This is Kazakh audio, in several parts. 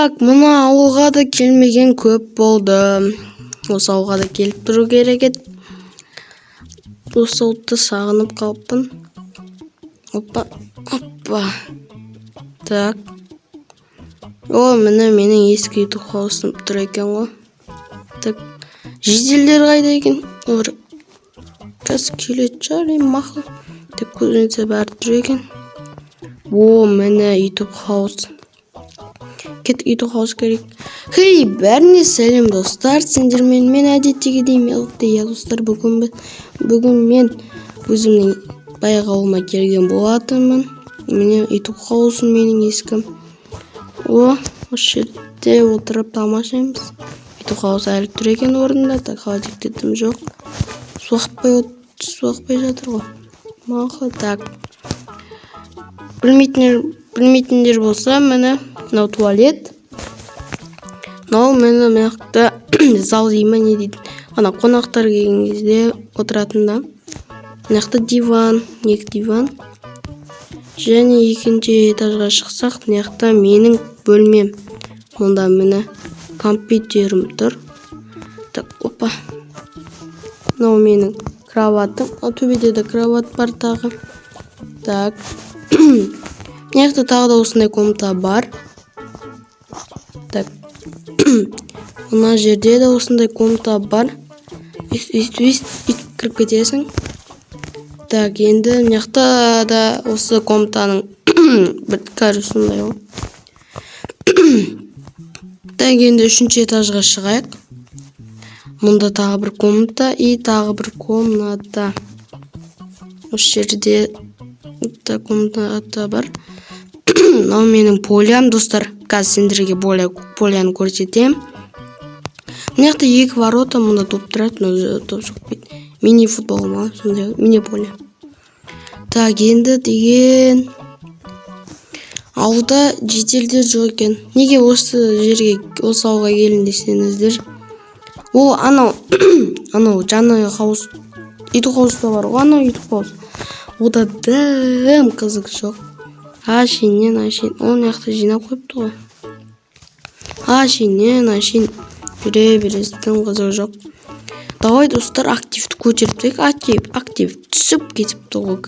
Так, мына ауылға да келмеген көп болды. Осы ауылға да келіп тұру керек еді. Осы ауылды сағынып қалыппын. Опа, опа. Так. О, міне, менің ескі ютуб хаусым тұр екен ғой. Так, жительдер қайда екен? Олар қазір келетін шығар енді, мақұл. Так, кузница, бәрі тұр екен. О, міне, ютуб хаус. Кеттік, ютуб хаус керек. Хей, бәріне сәлем, достар! Сендермен мен, әдеттегідей, Мелти. Иә, достар, бүгін мен өзімнің баяғы ауылыма келген болатынмын. Міне, ютуб хаусым менің ескі. О, осы жерде отырып тамашаймыз. Ютуб хаус әлі тұр екен орнында. Так, холодильникте дым жоқ. Су ақпай жатыр ғой. Мақұл, так. Білмейтіндер болса, міне, мынау туалет. Мынау, міне, мына жақта зал дей ма, не дейді, ана қонақтар келген кезде отыратын да. Мына жақта диван, екі диван. Және екінші этажға шықсақ, мына жақта менің бөлмем. Мұнда, міне, компьютерім тұр. Так, опа. Мынау менің кроватым. Ал төбеде де кровать бар тағы. Так. Мына жақта тағы да осындай комната бар. Так. Мына жерде де осындай комната бар. Өйстіп, өйстіп, өйтіп кіріп кетесің. Так, енді мына жақта да осы комнатаның бір, короче, сондай ғой. Так, енді үшінші этажға шығайық. Мұнда тағы бір комната и тағы бір комната. Осы жерде да комната бар. Мынау менің полям, достар. Қазір сендерге поляны көрсетемін. Мына жақта екі ворота, мұнда доп тұрады, но доп соқпайды. Мини футбол ма, сондай мини поле. Так, енді деген ауылда жительдер жоқ екен. Неге осы жерге, осы ауылға келдім десеңіздер, ол анау жаңағы хаус, ютуб хауста бар ғой, анау ютуб хаус, ода дым қызық жоқ. Әшейіннен әшейін ол мына жақта жинап қойыпты ғой. Әшейіннен әшейін жүре бересің, дым қызығы жоқ. Давай, достар, активті көтеріп тастайық. Актив түсіп кетіпті ғой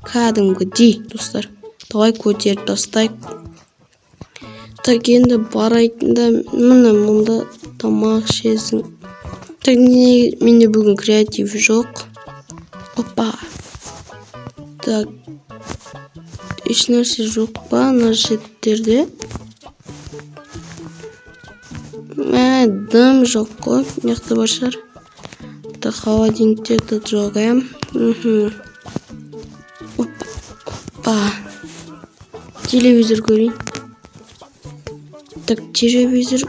кәдімгідей. Достар, давай көтеріп тастайық. Так, енді барайтын да, міне, мұнда тамақ ішесің. Так, не, менде бүгін креатив жоқ. Опа. Так, ешнәрсе жоқ па ана жерде? Мә, дым жоқ қой. Мына жақта бар шығар. Так, холодильникте де жоқ, иә. Опа, опа, телевизор көрейін. Так, телевизор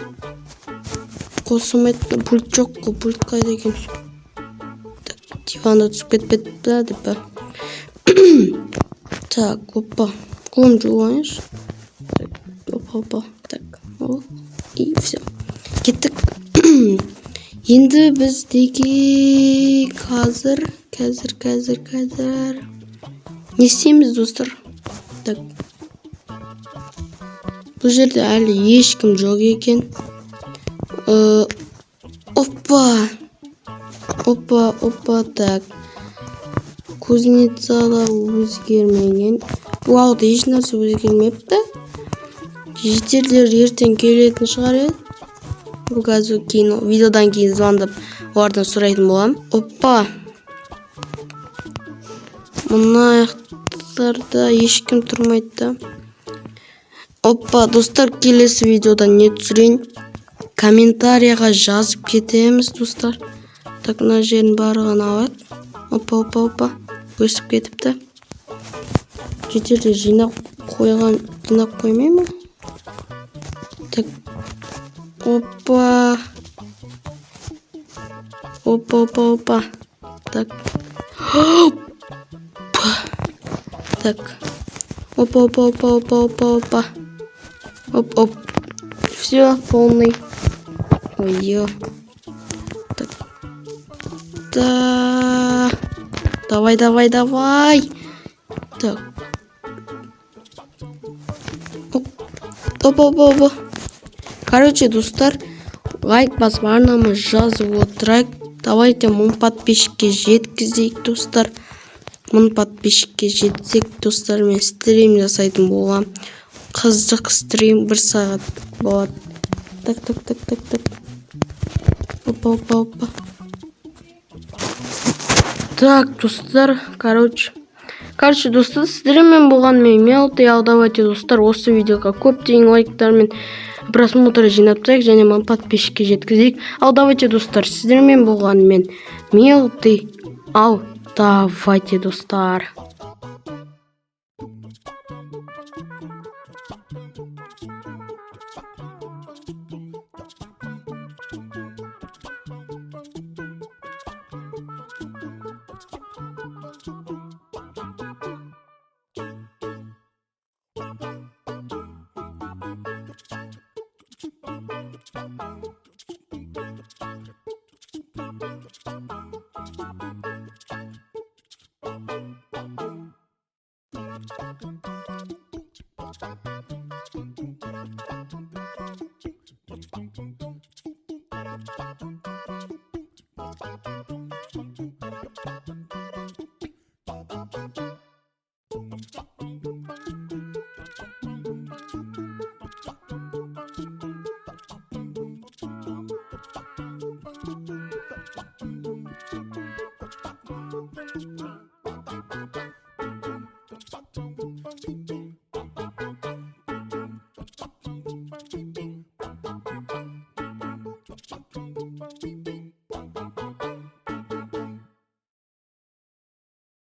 қосылмайды, пульт жоқ қой. Пульт қайда екен? Так, диванда түсіп кетпеді па деп па. Так, опа, қолымды жуып алайыншы. Так, опа, опа. Так, о, и все, кеттік. Енді біздегі қазір не істейміз, достар? Так, бұл жерде әлі ешкім жоқ екен. Опа, опа, опа. Так, кузница да өзгермеген. Бұл ауылда ешнәрсе өзгермепті. Жительдер ертең келетін шығар еді. Бұл қазір кейін, видеодан кейін звондап, олардан сұрайтын боламын. Опа, мына жақтарда ешкім тұрмайды да. Опа, достар, келесі видеода не түсірейін, комментарияға жазып кетеміз, достар. Так, мына жердің барлығын алайық. Опа, опа, опа, өсіп кетіпті. Жительдер жинап қойған, жинап қоймай ма? Так, опа, опа, опа, опа. Так, опа. Так, опа, опа, опа, опа, опа, опа, оп, оп, все, полный. Ой, ё. Так, да, давай, давай, давай. Так, оп, опа, опа, опа. Короче, достар, лайк басып, арнама жазып отырайық. Давайте 1000 подписчикке жеткізейік, достар. 1000 подписчикке жетсек, достар, мен стрим жасайтын боламын. Қызық стрим, бір сағат болады. Так, так, так, так, так. Опа, опа, опа. Так, достар, короче. Короче, достар, сіздермен болған мен, Мелти. Ал давайте, достар, осы видеоға көптеген лайктар мен просмотр жинап тастайық және 1000 подписчикке жеткізейік. Ал давайте, достар, сіздермен болған мен, Мелти. Ал давайте, достар.